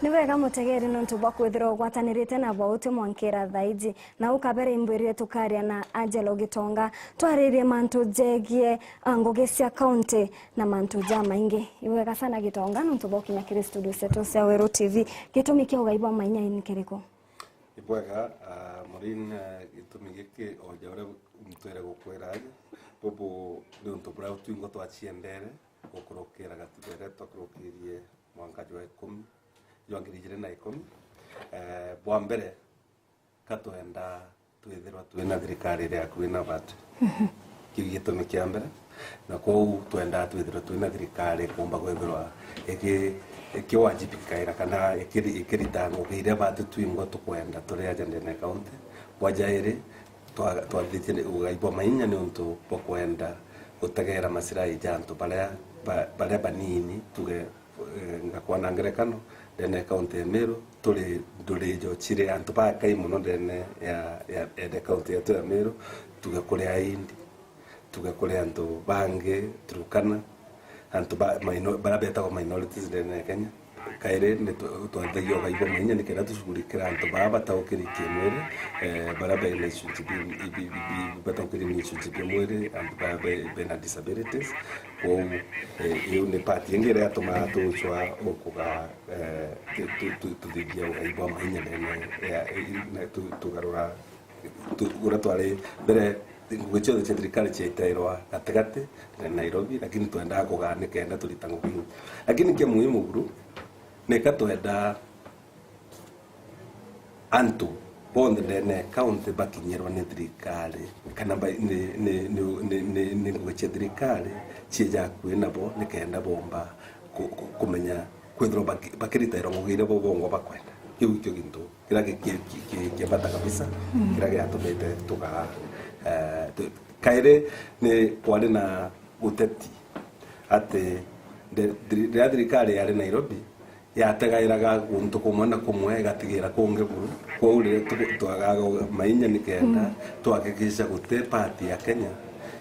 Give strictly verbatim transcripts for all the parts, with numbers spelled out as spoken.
Ni wega mutegeri nontu bwa kwithirwa ugwatanirite na bwa uti mwankira thaiji, na ukabere imbwirire tukaria na Angelo Gitonga, twaririe mantu jegie, a, ngugi cia kaunti na mantu jamaingi. Iwega sana Gitonga nontu bwa ukinya kiri studio cietu cia Weru T V. Gitumi kia ugai bwa mainya ni kiriku? Ibwega, ah, Maureen, ah, gitumi giki, o ja uria ntwire gukwira aja, bubu ni untu buria twingwa twaciendere gukurukira gatiba iria twakurukirie mwanka jwa ikumi, jwa ngiri ijiri na ikumi. Eh, bwa mbere, ka twenda twithirwa twina thirikari iria akui na batu. Kiu gitumi kia mbere. Na kwou twendaa twithirwe twina thirikari ikumba kwithirwa iki-, ikiwajibikaira kana ikiri-, ikirita ngugi iria batu twingwa tukwenda turi aja ndene ya kaunti. Bwa jairi, twa-, twathitie ugai bwa mainya niuntu bwa kwenda gutegeera masirai ja antu baria ba-, baria banini, tuge, eh, ngakwona ngerekano, ndene ya kaunti ya Meru, turi ndurijo ciri antu bakai mono ndene ya, ya, ya kaunti yetu ya Meru, tuge kuri Aindi, tuge kuri antu bangi Turkana, antu ba, minor-, baria betagwa minorities ndene ya Kenya. Kairi ni twa-, twathagia ugai bwa mainya nikenda tushughulikira antu baa bataukiri kimwiri, eh, baria bena icunci bi-, bi-, bi-, bi-, bataukiri ni icunci bia mwiri, antu baria be-, bena disabilities. Kwou, eh, iu ni part ingi iria yatumaa tucwa ukuga, eh, tu-, tu-, tu-, tuthingia ugai bwa mainya ndene ya, na tu-, tugarura tu-, uria twari mbere, ngugi cionthe cia thirikari ciaitairwa gatigati na Nairobi, lakini twendaa kugaa nikenda turita ngugi ingi. Lakini kia muhimu buru, nika twendaa antu bonthe ndene ya kaunti bakinyirwa ni thirikari, kana ba-, ni, ni, ni, ni, ni, ni ngugi cia thirikari cieja akui nabo, nikenda bomba ku-, ku-, kumenya kwithirwa baki-, bakiritairwa ngugi iria bo bongwa bakwenda. Kiu ikio gintu kiria ki-, ki-, ki-, ki-, kia bata kabisa, kiria giatumite tuga, eh, tu-, kairi ni kwari na uteti ati nde-, thiri-, riria thirikari yari Nairobi, yategairaga guntu kumwe na kumwe, igatigira kungi buru. Kwou riria tu-, twagaga mainya nikenda twahakikisha guti part ya Kenya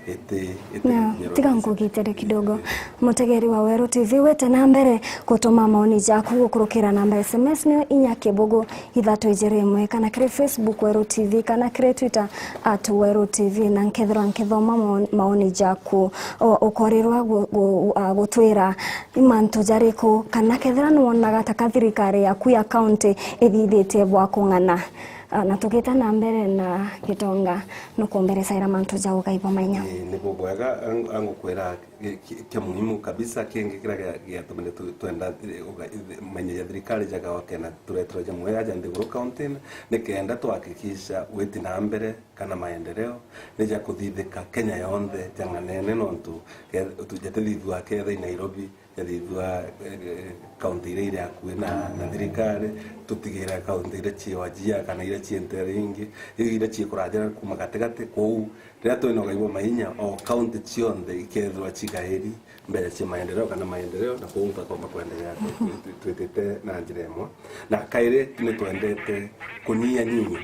iti, iti. Na tiga ngugitere kidogo. Mutegeri wa Weru T V, wite na mbere gutuma maoni jaku gukurukira namba S M S niyo inya kibugu ithatu ijiri imwe, kana kiri Facebook Weru T V, kana kiri Twitter at Weru T V, na nkethirwa nkithoma maon-, maoni jaku. O-, ukorirwa gu-, gu-, a, gutwira ni mantu jariku, kana kethira nwonaga ta ka thirikari yaku ya county ithithitie bwa kung'ana. A, na tugite na mbere na Gitonga, nukumberecaira mantu ja ugai bwa mainya. Ii, ni bubwega, ang-, angukwira Ki-, ki-, kia muhimu kabisa kingi kiria gia-, giatumire tu-, twenda, eh, uga-, eh, mainya ja thirikari jagawa kena tureterwa jamwe aja nthiguru kauntine, nikenda twahakikisha witi na mbere kana maendeleo ni ja kuthithika Kenya yonthe jang'anene, nontu ke-, tu-, jatithithua ketha i Nairobi, jathithua, eh, eh, kaunti iria iri akui na, na thirikari, tutigira kaunti iria cii Wajir kana iria cii ntere ingi, iria cii kuraja kuma gatigati, kwou Riria twina ugai bwa mainya, o kaunti cionthe ikethirwa cigairi mbeca cia maendeleo kana maendeleo, na kwou gakomba kwendelea twi-, twi-, twitite na njira imwe. Na kairi, ni twendete kunyia nyinyi,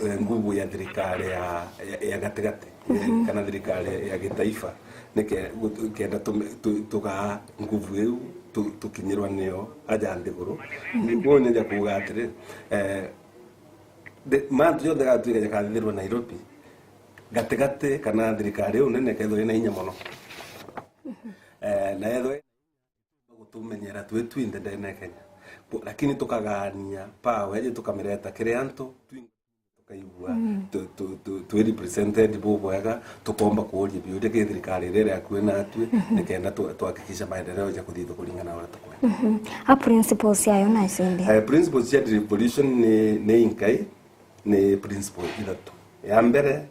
eh, nguvu ya thirikari ya, ya, ya gatigati, eh, kana thirikari ya gitaifa, nike-, gu-, kenda tume-, tu-, tugaa nguvu iu, tu-, tukinyirwa niyo aja nthiguru. Kwou nija kuuga atiri, eh, the-, mantu jonthe gatwika jakathithirwa Nairobi, gatigati kana thirikari iu nene kethirwa ina inya mono. Eh, na ethirwa gutumenyera twi twinthe ndene ya Kenya. Ku-, lakini tukagania power iji tukamireta kiri antu, twi-, tukaigua tu-, tu-, tu-, twi represented bubwega, tukomba kuuria biuria ki thirikari iria iri akui natwi, nikenda tu-, tuhakikisha maendeleo ja kuthithua kuringana na uria tukwenda. A principles ciayo na icio imbi? Eh, principles cia devolution ni, ni inkai, ni principle ithatu. Ya mbere,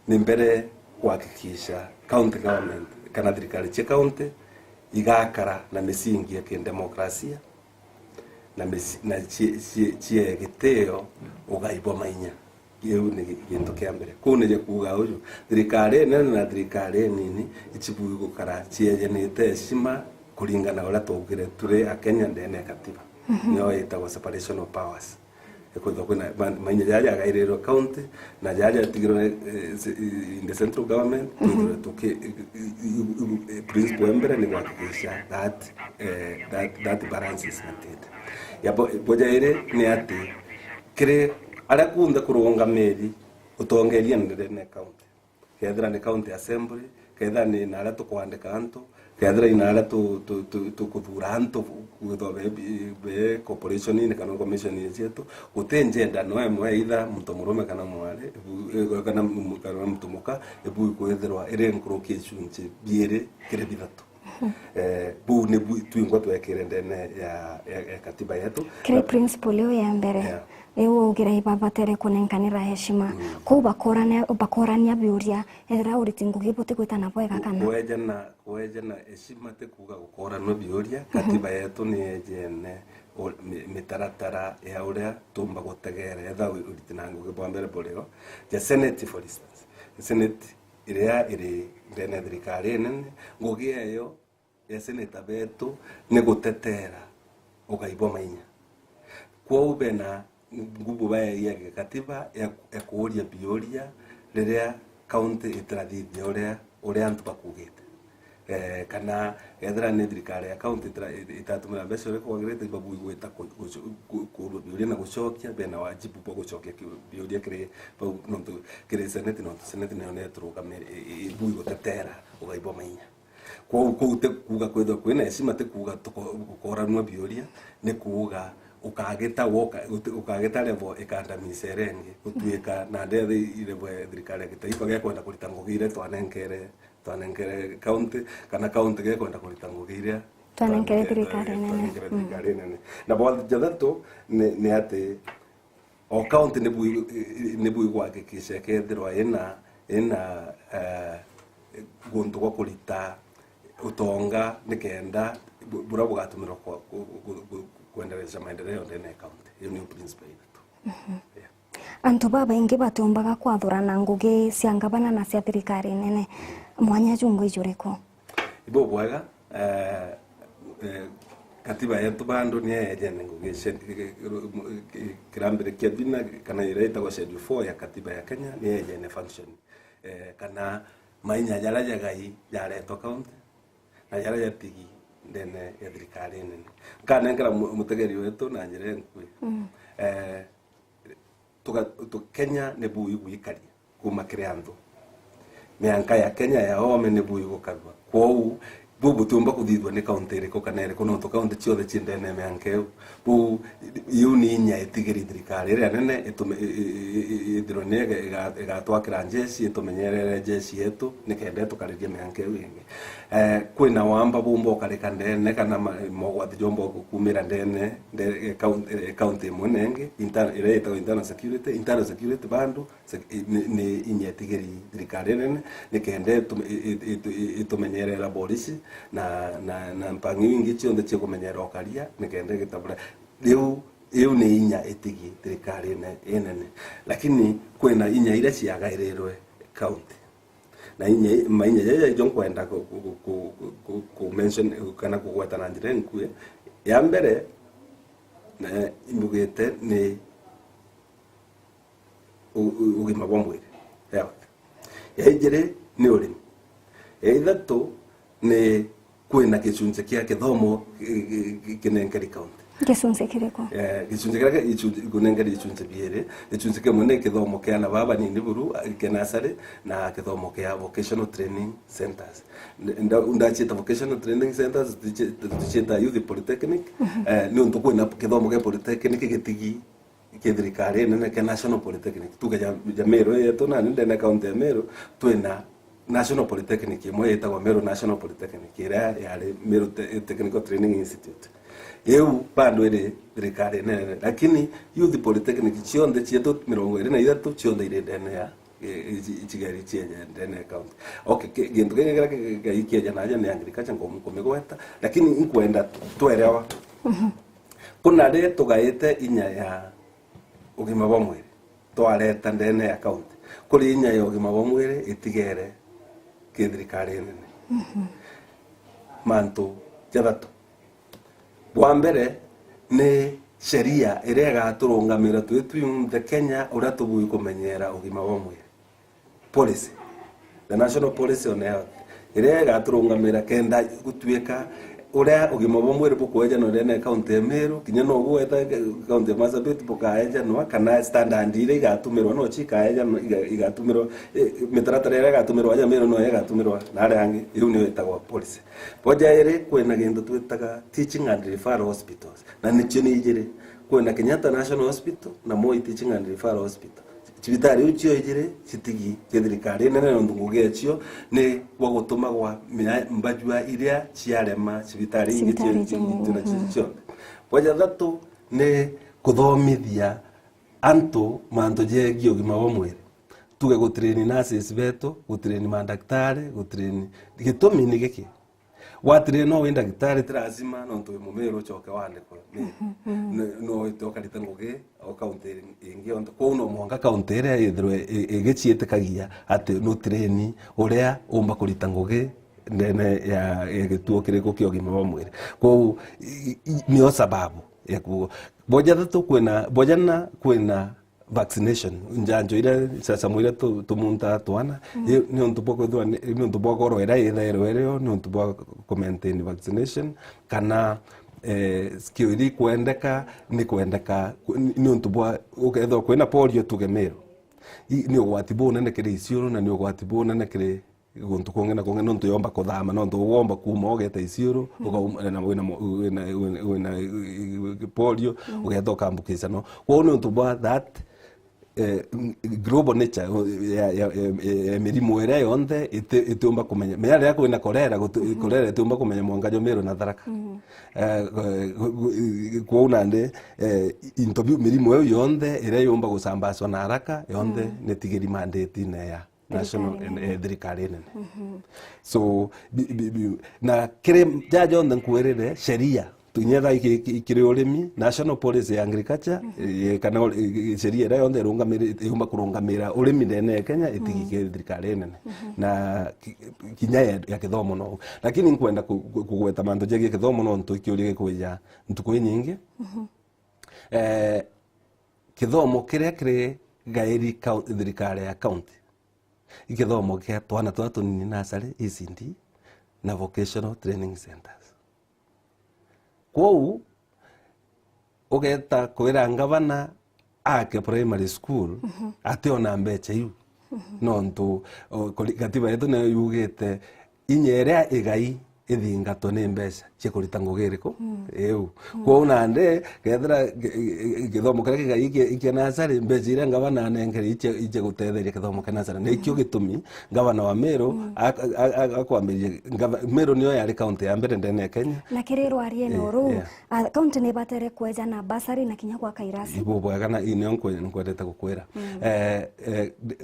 ni mbere kuhakikisha county government kana thirikari cia county igakara na misingi ya kidemokrasia na misi-, na cie-, cie-, cie gitio ugai bwa mainya. Kiu ni gi-, gintu kia mbere. Kuu nije kuuga uju, thirikari inene na thirikari inini icibui gukara ciejanite heshima kuringana na uria twaugire turi Akenya ndene ya katiba. Niyo itagwa separation of powers. Kwithirwa kwina ma-, mainya jaria jagairirwe county, na jaria jatigirwe, eh, se-, in the central government, twithirwe tuki-, i-, i-, i-, i-, principle ya mbere ni kuhakikisha that, eh, that, that balance is maintained. Ya bo-, bo jairi ni ati, kiri aria kunthe kurungamiri utongeria ndene county, kethira ni county assembly, kethira ni naria tukwandika antu, kethira ni naria tu-, tu-, tu-, tukuthuura antu, kwithirwa be, be corporation-ini kana commission cietu, guti njenda no imwe, either muntu murume kana mwari, ebu-, eh, kana mu-, kana muntu muka, ebu ikwithirwa iri nkuruki icunci biiri kiri bithatu. Eh, buu ni bu-, twingwa twekire ndene ya, ya, ya katiba yetu. Kiri Na principle iu ya mbere, Yeah. Riu ugira ibabatere kunenkanira heshima. Mm. Kuu bakorania, bakorania biuria, ethira uriti ngugi butigwitana bwega kana? Kwejana, kwejana heshima ti kuuga gukoranua biuria. Mhm. Katiba yetu ni yejene u-, mi-, mitaratara ya uria tumba gutegera, ethira u-, uriti na ngugi bwa mbere burio. Ja Senate, for instance. Senate iria iri ndene ya thirikari inene, ngugi eyo ya seneta betu ni gutetera ugai bwa mainya. Kwou bena nguvu baegia gikatiba ya, ya kuuria biuria riria county itirathithia uria, uria antu bakugite. Eh, kana ethira ni thirikari ya county itira-, itatumira mbeca uria kwagirite, ibabui gwita ku-, gucu-, ku-, kuuria biuria na gucokia, bena wajibu bwa gucokia ki-, biuria kiri bau, nontu kiri seneti, nontu seneti niyo neturugamiri, i-, i-, ibui gutetera ugai bwa mainya. Kwou, kuu ti kuuga kwithirwa kwina heshima, ti kuuga tuko-, gukoranua biuria, ni kuuga ukagita woka-, uti-, ukagita level ikandamiza iria ingi, gutuika na ndethi level ya thirikari ya kitaifa gekwenda kurita ngugi iria twanenkere, twanenkere county, kana county gekwenda kurita ngugi iria Twanenkere twanenkere, thirikari eh, nene. twanenkere Mm. thirikari nene. Na bwa jathatu ni, ni ati O county ni bui-, ni bui kuhakikisha ikethirwa ina, ina, eh, guntu gwa kurita utonga nikenda bu-, buria bugatumirwa kwa-, ku-, ku-, ku-, kwendereja maendeleo ndene ya county. Iyo niyo principle ya ithatu. Mhm. Yeah. Antu babaingi batiumbaga kwathurana ngugi cia ngavana na cia thirikari nene. Mwanya jumwe juriku? Ibo bwega, eh, eh, katiba yetu bado ni yejene ngugi cia, kirambirikia bina kana iria itagwa schedule four ya katiba ya Kenya ni yejene function. Eh, kana mainya jaria jagai jaretwa county na jaria jatigi ndene ya thirikari nene. Nkanenkera mu-, mutegeri wetu na njira inkui. Mm. Eh, tuga-, tu-, Kenya ni bui gwikaria kuma kiri antu. Mianka ya Kenya ya oome ni bui gukarua. Kwou, buu butiumba kuthithua ni kaunti iriku kana iriku, nontu kaunti cionthe cii ndene ya mianka iu. Buu, iu ni inya itigiri thirikari iria nene itume-, i-, i-, i-, i-, ithirwe ni iga-, iga-, igatwakira njeshi, itumenyerere njeshi yetu, nikenda itukaririe mianka iu ingi. Eh, kwina wamba bumba ukarika ndene, kana ma-, mogwati jomba kumira ndene, nde-, e, kaun-, e, kaunti imwe na ingi, inter-, iria itagwa internal security, internal security bado, sec-, i-, ni, ni inya itigiri thirikari nene, nikenda itu-, i-, i-, itu-, i-, itumenyerera borisi, na, na, na mpango iu ingi cionthe cia kumenyerera ukaria, nikenda igitabura. Riu, iu ni inya itigi thirikari ine-, inene. Lakini kwina inya iria ciagairirwe kaunti. Na inya, mainya jaja ijo nkwenda ku, ku, ku mention kana kugweta na njira inkui. Ya mbere, eh, imbugite ni u, u, ugima bwa mwiri, health. Ya ijiri ni urimi. Ya ithatu ni kwina gicunji kia kithomo ki, ki, ki, kinenkeri kaunti. Gicunji kiriku? Eh, gicunji kiria ki, gicunji, kunengeri gicunji biiri. Gicunji kimwe ni kithomo kia ana baa banini buru, kia nursery, na kithomo kia vocational training centers. Nda-, ndaciita vocational training centers, tuci-, tuciita youth polytechnic, mhm, eh, niuntu kwina kithomo kia polytechnic gitigi ki thirikari nene kia National Polytechnic. Tuge ja, ja Meru yetu, nani ndene kaunti ya Meru, twina National Polytechnic imwe yitagwa Meru National Polytechnic, iria yari Meru Te-, Technical Training Institute. Iu bado iri thirikari nene, lakini youth polytechnic cionthe cietu mirongo iri na ithatu cionthe iri ndene ya, i-, i-, icigeri cie ndene ya county. Okay, ki-, gintu kingi kiria ki-, ki-, kieja naja ni agriculture, nku-, nkumigweta, lakini inkwenda twerewa. Mhm. Kuna ri tugaite inya ya ugima bwa mwiri, twareta ndene ya kaunti, kuri inya ya ugima bwa mwiri itigere ki thirikari nene. Mhm. Mantu jathatu. Bwa mbere ni sheria iria igaturungamira twi twiunthe Kenya uria tubui kumenyera ugima bwa mwiri. Policy. The national policy on health. Iria igaturungamira kenda gutuika uria ugima bwa mwiri bukwejanwa ndene ya kaunti ya Meru, kinya no gweta kaunti ya Marsabit bukaejanwa, kana standard iria igatumirwa no ci ikaejanwa, iga-, igatumirwa, eh, mitaratara iria igatumirwa aja Meru no igatumirwa na aria angi. Iu niyo itagwa policy. Boja iri, kwina gintu twitaga teaching and referral hospitals. Na nicio ni ijiri. Kwina Kenyatta National Hospital na Moi Teaching and Referral Hospital. Cibitari iu cio ijiri citigi cia thirikari nene, nontu ngugi yacio ni gwa gutumagwa mia-, mbajua iria ciarema cibitari ingi cio-, Cibitari cio-, ingĩ, cio-, mhm. cionthe. Bwa jathatu ni kuthomithia antu mantu jegie ugima bwa mwiri. Tuge gutrain nurses betu, gutrain mandaktari, gutrain, gitumi ni giki. Watrain no wi ndagitari, ti lazima nontu wi Mumiru ucoke wandikwe. Ni, ni, no wite ukarite ngugi o kaunti ingi yonthe. Kwou no mwanka kaunti iria ithirwe i-, igiciitikagia ati nutrain uria umba kurita ngugi ndene ya, ya gituo kiriku kia ugima bwa mwiri. Kwou i-, i-, nio sababu ya kuuga. Boja thatu kwina, boja na kwina vaccination, njanjo iria, cacamu iria tu-, tumuntaa twana, mm, i-, ni untu bwa kwithirwa ni, ni untu bwa goro iria ithairwe irio, ni untu bwa ku maintain vaccination, kana, eh, skill iria ikwendeka, ni kwendeka, ku-, ni, ni untu bwa, ukethirwa kwina polio tuge Meru. I-, ni ugwati bunene kiri Isiolo na ni ugwati bunene kiri guntu kungi na kungi, nontu yomba kuthama, nontu ugomba kuuma ugeta Isiolo, mm, ukauma, na wina mo-, wina, wina, wina, eh, polio, mm, ugeta ukambukisha no. Kwou ni untu bwa that, eh, global nature ya, ya, ya, ya, ya mirimu iria yonthe iti-, itiumba kumenya. Menya riria kwina kolera, guti-, mm, kolera itiumba kumenya mwanka jwa Meru na Tharaka. Mm. Eh, eh, gu-, gu-, kwou nandi, eh, into biu, mirimu iu yonthe iria yumba gusambaswa na haraka, yonthe, mm, ni tigiri mandate-ine ya national, thirikari nene, eh, thirikari nene. Mhm. So, bi-, bi-, bi-, na kiri ja jonthe nkwirire, sheria, tunya thaa iki-, iki-, kiri urimi, national policy ya agriculture, mhm, eh, kana ur-, eh, sheria iria yonthe irungamiri-, yumba kurungamira urimi ndene ya Kenya, itigi, mhm, kiri thirikari nene. Mhm. Na ki-, kinya ya, ya kithomo no. Lakini nkwenda ku-, ku-, kugweta mantu jegie kithomo nontu ikiuria gikwija ntuku inyingi. Mhm. Eh, kithomo kiria kiri gairi kau-, thirikari ya county, i kithomo kia twana turia tunini, nursery, E C D, na vocational training centres. Kwou, ugeta kwira ngavana aake primary school, mhm, ationa mbecha iu. Mhm. Nontu, o, kuri-, katiba yetu niyo yugite inya iria igai ithingatwe ni mbecha cia kurita ngugi iriku? Mm. Iu. Mm. Kwou nandi, kethira gi-, gi-, githomo kiria kigai kia, kia nasari, mbecha iria ngavana anenkere icia, icia gutetheria kithomo kia nasari. Nikio, mm, gitumi ngavana wa Meru, mm, ak-, ak-, ak-, akwambiriria, ngava-, Meru niyo yari kaunti ya mbere ndene ya Kenya. Na kiri rwariene, eh, ruu, yeah, a, kaunti ni ibatere kweja na bursary na kinya gwaka irasi. Ibu bwega na, ii nio nkwe-, nkwendete gukwira. Mm. Eh, eh, d-,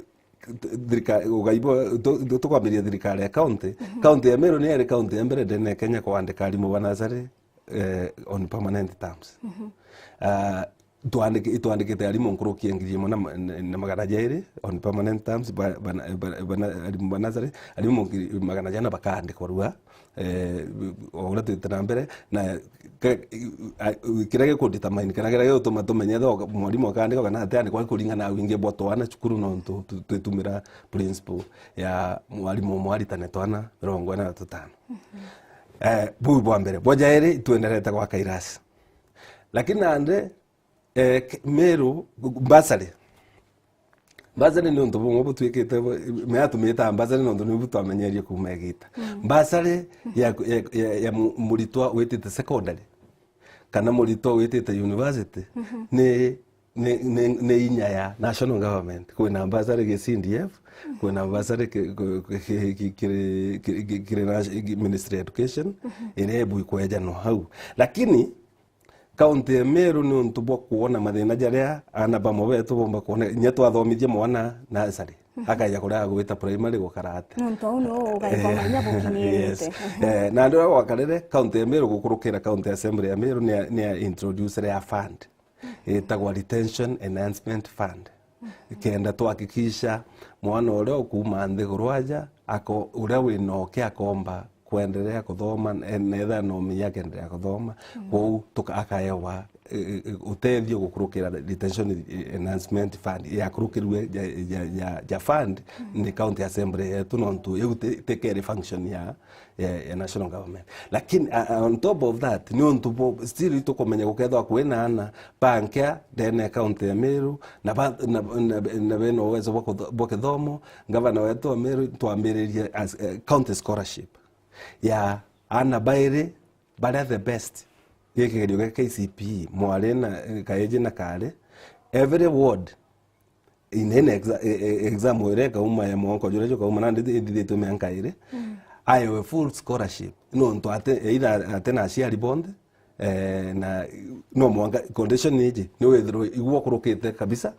thirika-, ugai bwa, tu-, tu-, tukwambiria thirikari ya county. Mhm. County ya Meru niyo yari county ya mbere ndene ya Kenya kwandika arimu ba nasari, eh, on permanent terms. Mhm. Ah, twandiki-, itwandikite arimu nkuruki ya ngiri imwe na ma-, na, na magana jairi on permanent terms, ba-, bana-, ba-, bana-, arimu ba nasari, arimu ngiri magana jana bakaandikwa rua. Eh, o uria twite na mbere, na ke-, a-, kiria giku determine kana kiria gigutuma tumenye ethirwa mwarimu akaandikwa kana atiandikwa, kuringana na wingi bwa twana cukuru, nontu tu-, twitumira principle ya mwarimu umwe aritane twana mirongo ina na tutano. Mhm. Eh, buu bwa mbere. Bwa jairi, itwenderete gwaka irasi. Lakini nandi, eh, k-, Meru, bursary. Bursary ni untu bumwe butwikite bu-, mea tumitaga bursary nontu nibu twamenyerie kuuma igita. Mm. Bursary ya, ya, ya, ya mu-, muritwa witite secondary, kana muritwa witite university, mhm, ni, ni, ni, ni inya ya national government. Kwina bursary gi C D F, kwina bursary ki-, ki-, ki-, kiri, kiri, kiri, kiri na-, Ministry of Education, mhm, iria ibu ikwejanwa hau. Lakini, Kaunti ya Meru niuntu bwa kwona mathina jaria aana bamwe betu bomba kwona, inya twathomithia mwana nasari, mhm, akaija kuria agwita primary gukara atia? Nontu au niu ugaikoma inya bukinyirite. Yes. Eh, na andu aria gwakarire, kaunti ya Meru gukurukira kaunti assembly ya Meru ni ya, ni ya introduce ya fund itagwa Retention Enhancement Fund. Kenda twahakikisha mwana uria ukuuma nthiguru aja, ako-, uria wina uke akomba kwenderea kuthoma, e-, neetha no umenye akenderea kuthoma, mm, kwou tuka-, akaewa eh, eh, utethio gukurukira retention, eh, enhancement fund, yakurukirwe ja, ja, ja, ja fund ni county assembly yetu, nontu iu ti, ti keri function ya, ya, ya national government. Lakini, uh, on top of that, ni untu bo, still itukumenya gukethwa kwina ana bankia ndene ya county ya Meru, na ba, na, na, na bena uwezo bwa kutho-, bwa kithomo, ngavana wetu wa Meru twambiririe as, eh, county scholarship ya ana bairi baria the best. Gi kigerio gia K C P E, mwari na, eh, kaiji na kari, every ward in any exa-, e-, e-, exam iria ikauma ya mwaka juria jukauma, nandi ithithitwe mianka iri, aewe full scholarship. Nontu ati, either ati na aciari bonthe, eh, na no mwanka condition ni iji, ni withirwe igwe ukurukite kabisa.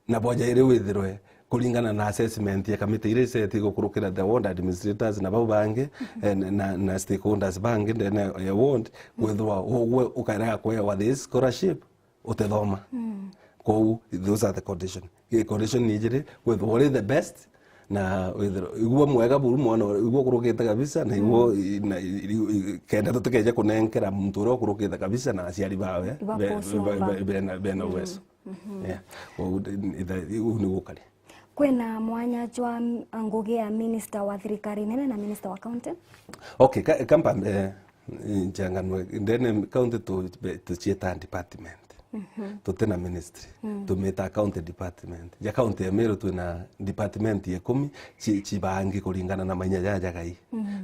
Na bwajairi withirwe kuringana na assessment ya kamiti iria iseti gukurukira the ward administrators na bau bangi, eh, na, na, na stakeholders bangi ndene ya ward, kwithirwa ugwe ukarega kwewa this scholarship, utethoma. Kou, those are the condition. Gi condition ni ijiri, withirwe uri the best, na withirwe igwe mwega buru, mwana igwe ukurukite kabisa, na igwe, na, i-, i-, i-, kenda tutikeje kunenkera muntu uria ukurukite kabisa na aciari bawe, be-, be-, be-, bena, bena uwezo. Yeah. Kou, itha-, uu ni gukari. Kwina mwanya jwa m-, ngugi ya minister wa thirikari nene na minister wa county? Okay, ka-, kamba, eh, njanganue. Ndene county tu-, be-, tucieta department. Tutina ministry. Tumita county department. Ja county ya Meru twina department ikumi ci-, cibangi kuringana na mainya jaja jagai.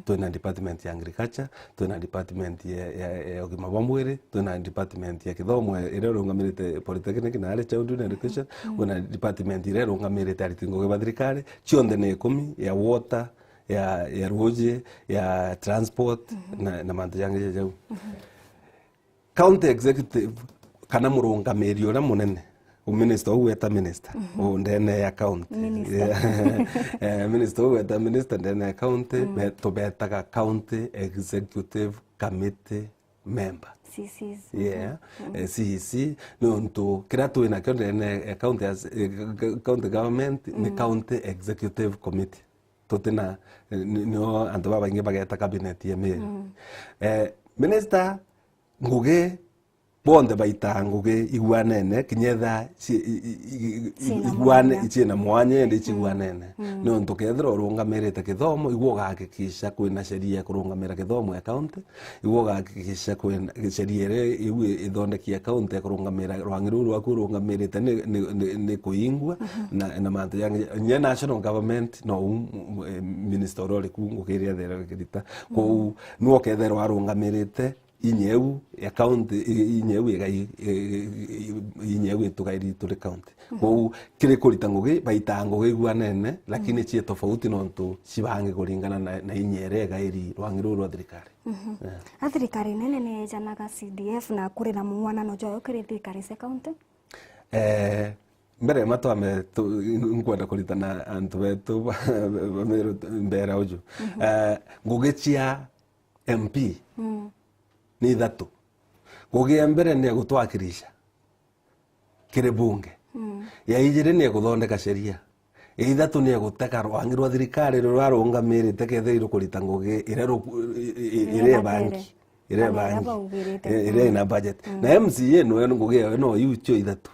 Twina department ya agriculture, twina department ya, ya, ya ugima bwa mwiri, twina department ya kithomo iria irungamirite polytechnic na early childhood education, kwina department iria irungamirite ariti ngugi ba thirikari, cionthe ni ikumi, ya water, ya, ya ruji, ya transport, na, na mantu jangi ja jau. County executive kana murungamiri uria munene, u minister uu weta minister, u ndene ya county. Minister. Yeah. Eh, minister uu weta minister ndene ya county, be-, tubetaga county executive committee member. C Cs. Yeah. Eh, C E C, niuntu kiria twi nakio ndene ya county as, eh, county government ni county executive committee. Tutina, eh, ni-, nio antu babaingi bageta cabinet ya Meru. Eh, minister ngugi, bonthe baitaa ngugi igwanene, kinya etha ci-, i-, i-, i-, i-, igwane, ciina mwanya, indi cigwanene. Niuntu kethira urungamirite kithomo, igwe ugahakikisha kwina sheria ya kurungamira kithomo ya county, igwe ugahakikisha kwina sheria iria iu ithondekia county ya kurungamira rwangi ruu rwaku urungamirite ni, ni, ni, ni kuingwa, na, na mantu jangi. Nya national government no u, m-, m-, eh, minister uria uri ku ngugi iria ethairwa igikirita. Kou, niwe ukethirwa arungamirite inya iu ya county, i-, inya iu igai-, i-, i-, inya iu itugairi turi county. Kou kiri kurita ngugi, baitaa ngugi igwanene, lakini cii tofauti nontu cibangi kuringana na, na inya iria igairi rwangi ruu rwa thirikari. Yeah. A thirikari nene ni ejanaga C D F na kuri na mung'wanano jwayo kiri thirikari cia county? Eh, mbere ma twambe tu-, nkwenda kuritana antu betu ba, ba Meru mbera uju. Eh, ngugi cia M P ni ithatu. Ngugi ya mbere ni ya gutwakilisha kiri bunge. Ya ijiri ni ya kuthondeka sheria. Ya ithatu ni ya gutega rwangi rwa thirikari ruria rurungamirite kethira irukurita ngugi iria ru-, i-, i-, i-, iria ibangi. Iria ibangi. Iria ina budget. Na M C A no, ngugi yayo no iu cio ithatu.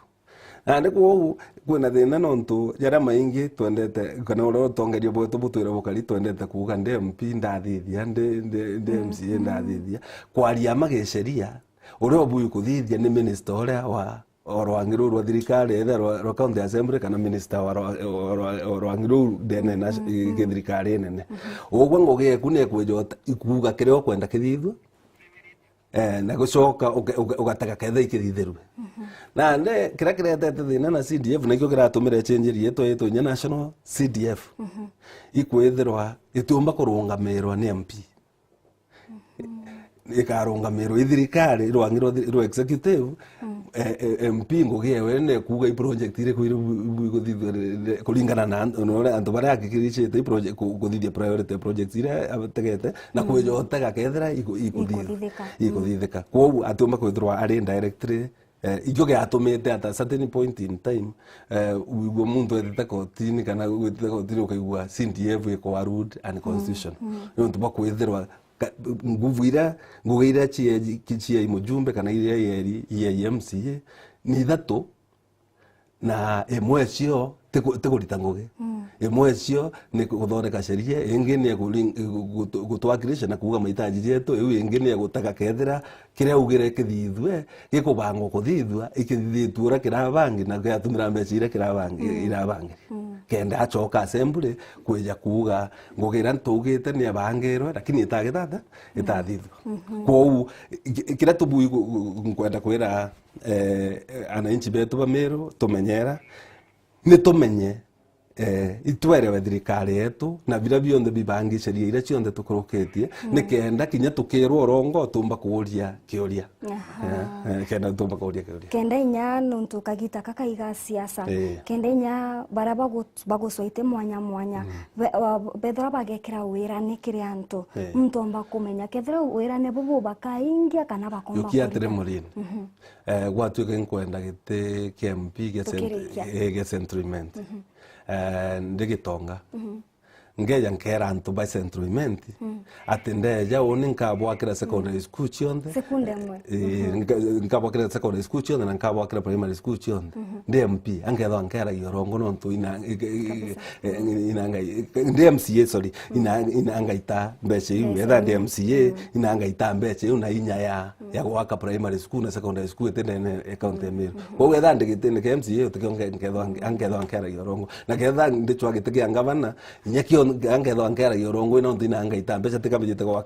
Nandi kwou kwina thina nontu jaria maingi twendete, kana uria utongeria bwetu butwire bukari, twendete kuuga ndi M P ndathithia, ndi, ndi, ndi M C A ndathithia. Kwaria ma gisheria, uria ubui kuthithia ni minister uria wa, o rwangi ruu rwa thirikari, either rwa, rwa county assembly kana minister wa rwa, o rwa, o rwangi ruu ndene na githirikari nene. Ugwe ngugi eku ni kwija uta-, ikuuga kiria ukwenda kithithue. Eh, na gucoka uke-, uke-, ugatega ketha ikithithirue. Nande kiria kiretete thina na C D F, nakio kiratumire change yetwa yetwa inya National C D F. Ikwithirwa itiumba kurungamirwa ni M P. Ikarungamirwa i thirikari, rwangi rwa thi-, rwa executive, eh, eh, M P ngugi ewe ni kuuga i project iriku iri bu-, bu-, ikuthithua ri-, ri-, kuringana na an-, na uria antu baria ahakikishite i project, ku-, kuthithia priority projects iria ategete, na kwija utega kethira iku-, ikuthithia. Ikuthithika. Ikuthithika. Kwou atiumba kwithirwa ari directly, eh, ikio giatumite at a certain point in time, eh, wigua muntu etete kotini kana gwitite kotini ukaigua C D F iko overruled unconstitutional. Niuntu bwa kwithirwa Ka-, nguvu iria, ngugi iria cia, cia mujumbe kana iria ieri, ieri M C A, ni ithatu, na imwe cio ti ku-, ti kurita ngugi. Mm. Imwe cio ni guthondeka sheria, ingi ni ya kuri-, gutu-, gutwakilisha na kuuga mahitaji jetu, iu ingi ni ya gutaka kethira kiria augire kithithue, gikubangwa kuthithua, ikithithitue uria kirabangi na giatumira mbeca iria kirabangi-, Mm. irabangi. Mm. Kenda acoka assembly kwija kuuga, ngugi iria ntugite ni abangirwe, lakini itagitata, itathithua. Mhm. Kwou, ki-, kiria tubui gu-, gu-, nkwenda kwira, eh, ananchi betu ba Meru, tumenyera, ni tumenye, eh, itwerewe thirikari yetu, na biria bionthe bibangi sheria iria cionthe tukurukitie, Mm. ni kenda kinya tukirwa urongo tumba kuuria kiuria. Aha. Eh, eh, kenda tumba kuuria kiuria. Kenda inya nontu kagita kaka iga siasa. Eh. Kenda inya baria bagu-, bagucwaite mwanya mwanya. Mm. Be-, wa-, bethira bagekira wirane kiri antu. Eh. Muntu omba kumenya kethira wirane bubu bakaingia kana bakomba Yukia atiri kurita. Murini. Mhm. Eh, gwatuika nkwenda giti kia M P gia cent-, Tukirikia. eh, gia Central Imenti. Mhm. Eh, ndi Gitonga. Mhm. Ngeja nkera antu ba Central Imenti, Mm. ati ndeja uni nkabwakira secondary school cionthe. Sekunda imwe. Eh, Mhm. nka-, nkabwakira secondary school cionthe na nkabwakira primary school cionthe. Mhm. Ndi M P, angethwa nkeragia urongo nontu ina-, i-, i-, Kabisa. eh, ina ngai-, ndi M C A, sorry, ina-, ina ngaita mbeca iu. Mbeca Etha ndi iu. M C A, Mm. ina ngaita mbeca iu na inya ya, Mm. ya gwaka primary school na secondary school iti ndene ya county ya Meru. Mhm. Kwou etha ndi gitine kia M C A, utikio nge-, nkethwa nge-, angethwa nkeragia urongo. Na ketha ndicwa giti kia ngavana, inya kio angethwa nkeragia urongo, ino nthi na ngaita mbeca, tikamijite gwaka